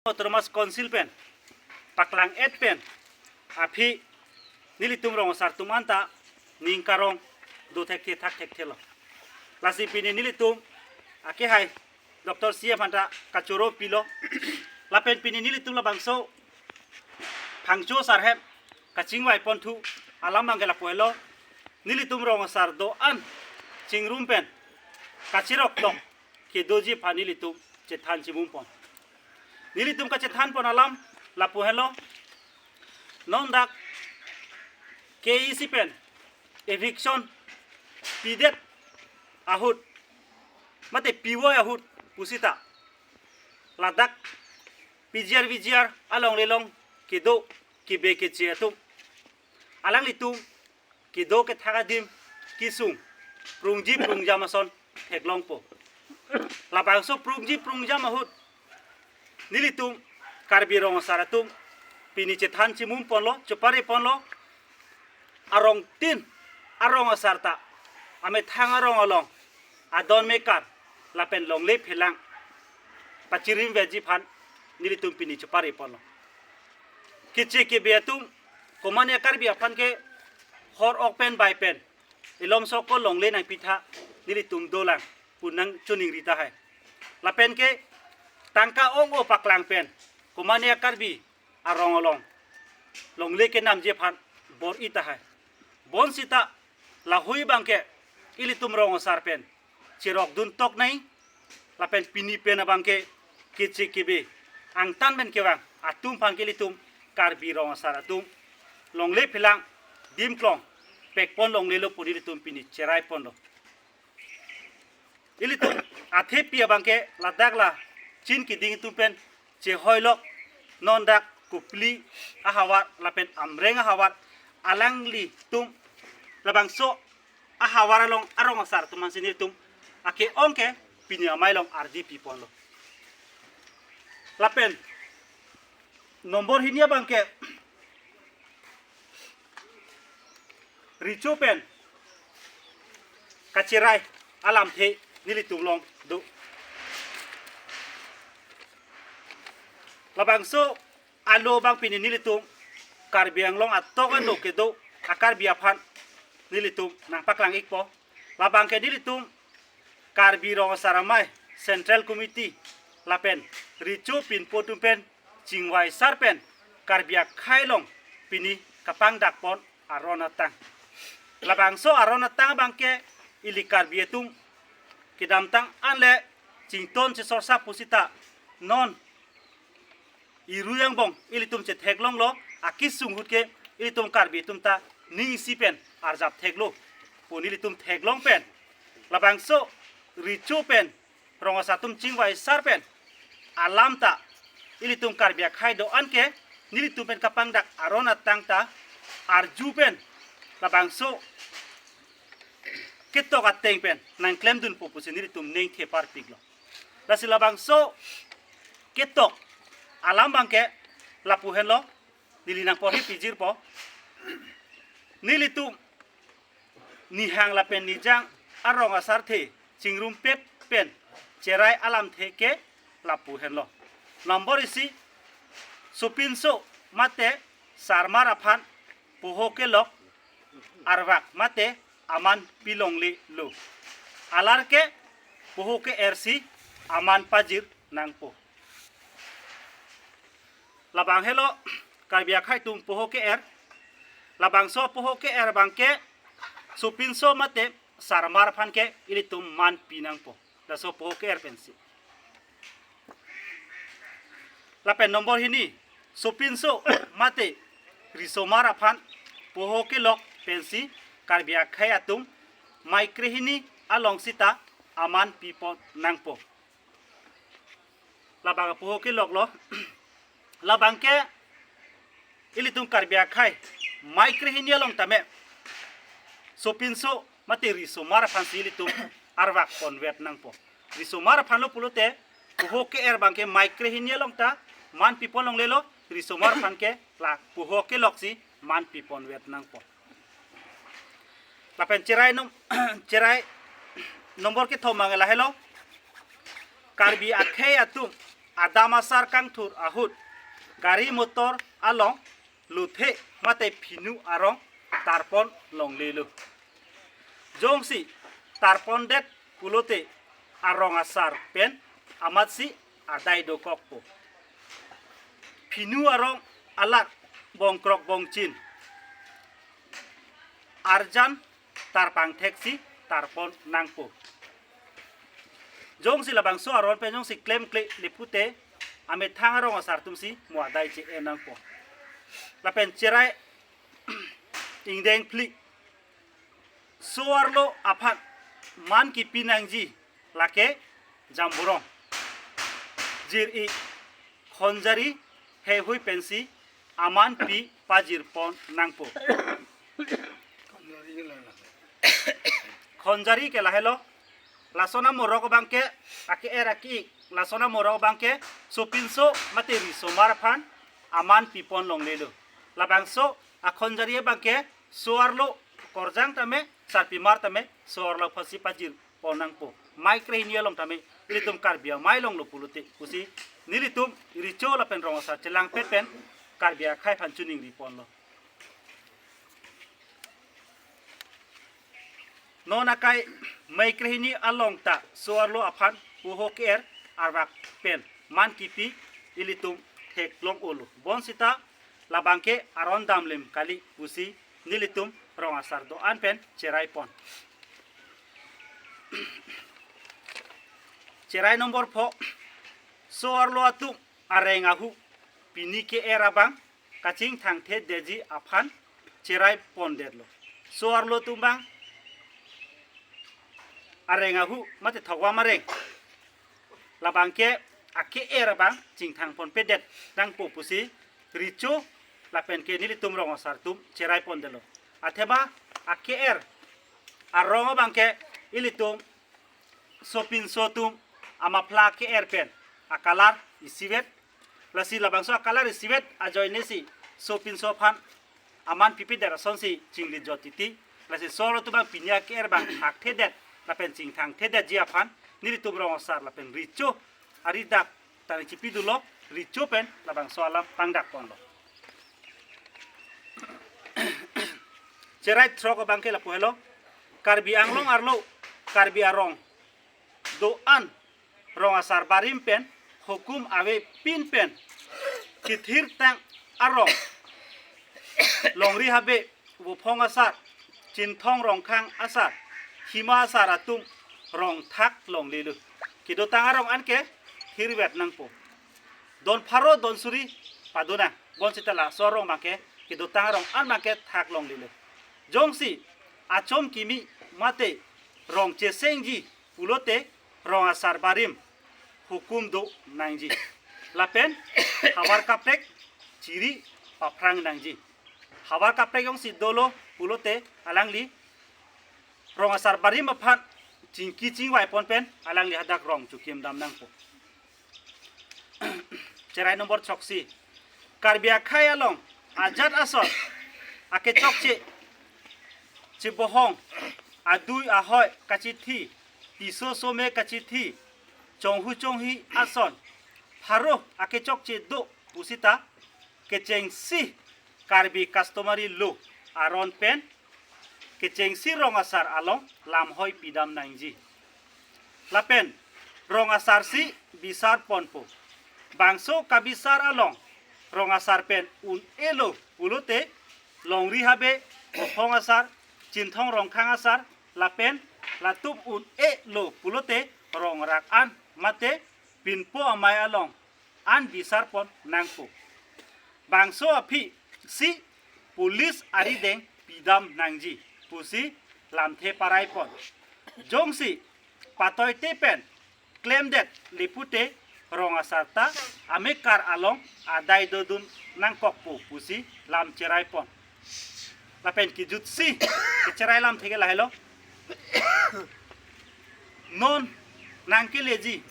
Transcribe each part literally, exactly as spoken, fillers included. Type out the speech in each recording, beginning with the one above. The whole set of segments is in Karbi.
Autonomous Council pen paklang-et pen aphi nelitum rong asar atum anta ning karong do thekthe thak thekthelo. Lasi pini nelitum akehai Doctor C M aphanta kachoro pilo. Lapen pini nelitum labangso Phangcho asar hem kachingvai ponthu alam abangke lapu helo. Nelitum rong asar do-an chingrum pen kachirok tok kedoji aphan nelitum chethan chimum pon. Nelitum kachethan pon alam lapu helo. Non dak K E C pen eviction pidet ahut mate pivo ahut pusita ladak P G R V G R alongle along kedo kebe keche atum alanglitum kedo kethak adim kesung prungji prungjam ason theklongpo. Labangso prungji prungjam ahut nelitum Karbi rong asar atum pini chethan chimum ponlo, chopari ponlo, arong tin arong asar ta amethang arong along adon mekar lapen longle phelang pachirim veji aphan nelitum pini chopari ponlo. Keche kebe atum komane Karbi aphan ke hor ok pen bai pen ilom soko longle nangpitha nelitum dolang pu nangchiningri tahai. Lapen ke tangka ong-o paklang pen komane Karbi arong along longle kenamji aphan bor-i tahai. Bonsita lahui abangke ilitum rong asar pen cherokdun tok nai, lapen pini pen abangke keche kebe angtan pen kevang atum aphan ke ilitum Karbi rong asar atum longle phelang dim klong pekpon longlelo pu ilitum pini cherai ponlo. Ilitum athepi abangke ladak la chin kiding atum pen chehoilok, non dak Kopili ahavar lapen Amreng ahavar alanglitum labangso ahavar along arong asar atum ansi nelitum ake-ong ke pini amei along ardi pi ponlo. Lapen nombor hini abangke Recho pen kacherai alamthe nelitum along do. Labangso alo abang pini nelitum Karbi Anglong atok ano kedo a-Karbi aphan nelitum nangpaklang ikpo. Labangke nelitum Karbi Rong Asar Amei Central Committee lapen Recho pinpo atum pen chingvai sar pen Karbi akhei along pini kapangdak pon aron atang. Labangso aron atang abangke ili Karbi atum kedamtang anle chington chesorsa pusita non irui angbong ilitum chetheklonglo, akesung ahut ke ilitum Karbi atum ta ning isi pen arjap theklo pu ilitum theklong pen labangso Recho pen rong asar atum chingvai sar pen alam ta ilitum Karbi akhei do-an ke nelitum pen kapangdak aron atang ta arju pen labangso ketok ateng pen nangklemdunpo pusi nelitum ning theparpiklo. Lasi labangso ketok alam abangke lapu henlo, neli nangporhi pijirpo. Nelitum nihang lapen nijang arong asarthe chingrumpet pen cherai alamthe ke lapu henlo. Nombor isi, sopinso mate sarmar aphan poho kelok arvak mate aman pilonglelo. Alar ke poho ke-er si aman pajir nangpo. Labang helo Karbi akhei atum poho ke-er. Labangso poho ke-er abangke sopinso mate sarmar aphan ke ilitum man pi nangpo. Laso poho ke-er pensi. Lapen nombor hini, sopinso mate risomar aphan poho kelok pensi Karbi akhei atum mei krehini along sita aman pipon nangpo. Labang poho keloklo. Labangke ilitum Karbi akhei mei krehini along tame sopinso mate risomar aphansi ilitum arvak ponvet nangpo. Risomar aphanlo pulote poho ke-er abangke mei krehini along ta man pipon longlelo, risomar aphan ke la poho keloksi man pipon vet nangpo. Lapen cherai nom-, cherai nombor kethom abang lahelo. Karbi akhei atum adam asar kangthur ahut gari motor along lothe mate phinu arong tarpon longlelo. Jongsi tarpondet pulote arong asar pen amatsi adai dokokpo. Phinu arong alat bongkrok bongchin arjan tarpangtheksi tarpon nangpo. Jongsi labangso aron pen jongsi klemkle le pute amethang arong asar atumsi mo adai che-en nangpo. Lapen cherai ingdeng phli, so-arlo aphan man kipi nangji lake jamburong, jir-i, khonjari heihui pensi aman pi pajirpon nangpo. Khonjari ke lahelo, lason amorok abangke, ake-er ake-ik, lason amorok abangke sopinso mate risomar aphan aman pipon longlelo. Labangso akhonjari abangke so-arlo korjang tame, sarpimar tame, so-arlo aphansi pajirpon nangpo. Mei krehini along tame ilitum Karbi Amei longlo pulote pusi nelitum recho lapen rong asar chelangpet pen Karbi akhei aphan chiningriponlo. Non akai Mei krehini along ta so-arlo aphan puho ke-er arvak pen man kipi ilitum theklong-olo. Bonsita labangke aron damlim kali pusi nelitum rong asar do-an pen cheraipon. Cherai nombor pho, so-arlo atum areng ahu pini ke-er abang kachingthangthedetji aphan cheraipondetlo. So-arlo atum abang areng ahu mate thokvam areng, labangke ake-er abang chingthangponpedet nangpo pusi recho lapenke nelitum rong asar atum cheraipondetlo. Athema ake-er arong abangke ilitum sopinso atum amaphla ke-er pen akalar isivet. Lasi labangso akalar isivet ajoinesi sopinso aphan aman pipedet asonsi chinglijot titi. Lasi so-arlo atum abang pini ake-er abang thakthedet lapen chingthangthedetji aphan nelitum rong asar lapen recho aridak tani chipi dolo, recho pen labangso alam pangdakponlo. Cherai throk abangke lapu helo, Karbi Anglong arlo Karbi arong do-an rong asar barim pen hukum avepin pen kethirtang arong Longri Habe, Vophong asar, Chinthong Rongkhang asar, Hima asar atum rong thak longlelo. Kedotang arong anke hirvet nangpo. Don pharo don suri padonang. Bonsita laso arong abangke kedotang arong an abangke thak longlelo. Jongsi achom kimi mate rong chesengji pulote rong asar barim hukum do nangji. Lapen havar kaprek chiri paphrang nangji. Havar kaprek jongsi dolo pulote alangli rong asar barim aphan chingki chingvaipon pen alangli hadak rong chukimdam nangpo. Cherai nombor choksi, Karbi akhei along ajat ason akechokche, chebohong, adui ahoi kachithi, piso some kachithi, chonghu chonghi ason pharo akechokche do pusita kechengsi Karbi customary law aron pen kechengsi rong asar along lamhoi pidam nangji. Lapen rong asarsi bisarponpo. Bangso kabisar along rong asar pen un-elo pulote Longri Habe, Vophong asar, Chinthong Rongkhang asar, lapen latum un-elo pulote rong rak an mate pinpo amei along an bisarpon nangpo. Bangso aphi si police arideng pidam nangji pusi lamthe paraipon. Jongsi patoite pen klemdet le pute rong asar ta amekar along adai dodun nangkokpo pusi lam cheraipon. Lapen kejutsi kecherai lamthe ke lahelo. Non nangkeleji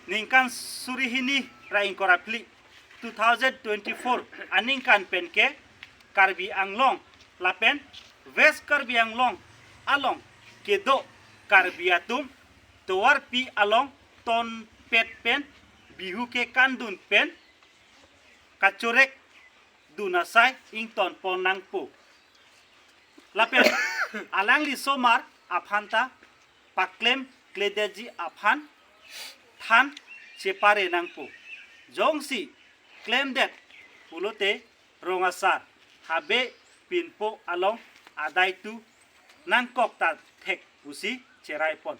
ningkan suri hini ra ingkoi ra phli, two thousand twenty-four aningkan penke Karbi Anglong lapen West Karbi Anglong along kedo Karbi atum tovarpi along ton pen Bihu ke kandun pen kachorek dun asai ington pon nangpo. Lapen alangli osomar aphan ta paklem kledetji aphan than chepare nangpo. Jongsi klemdet pulote rong asar habe pinpo along adai tu nangkok ta thek pusi cherai pon.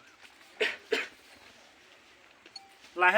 Lahai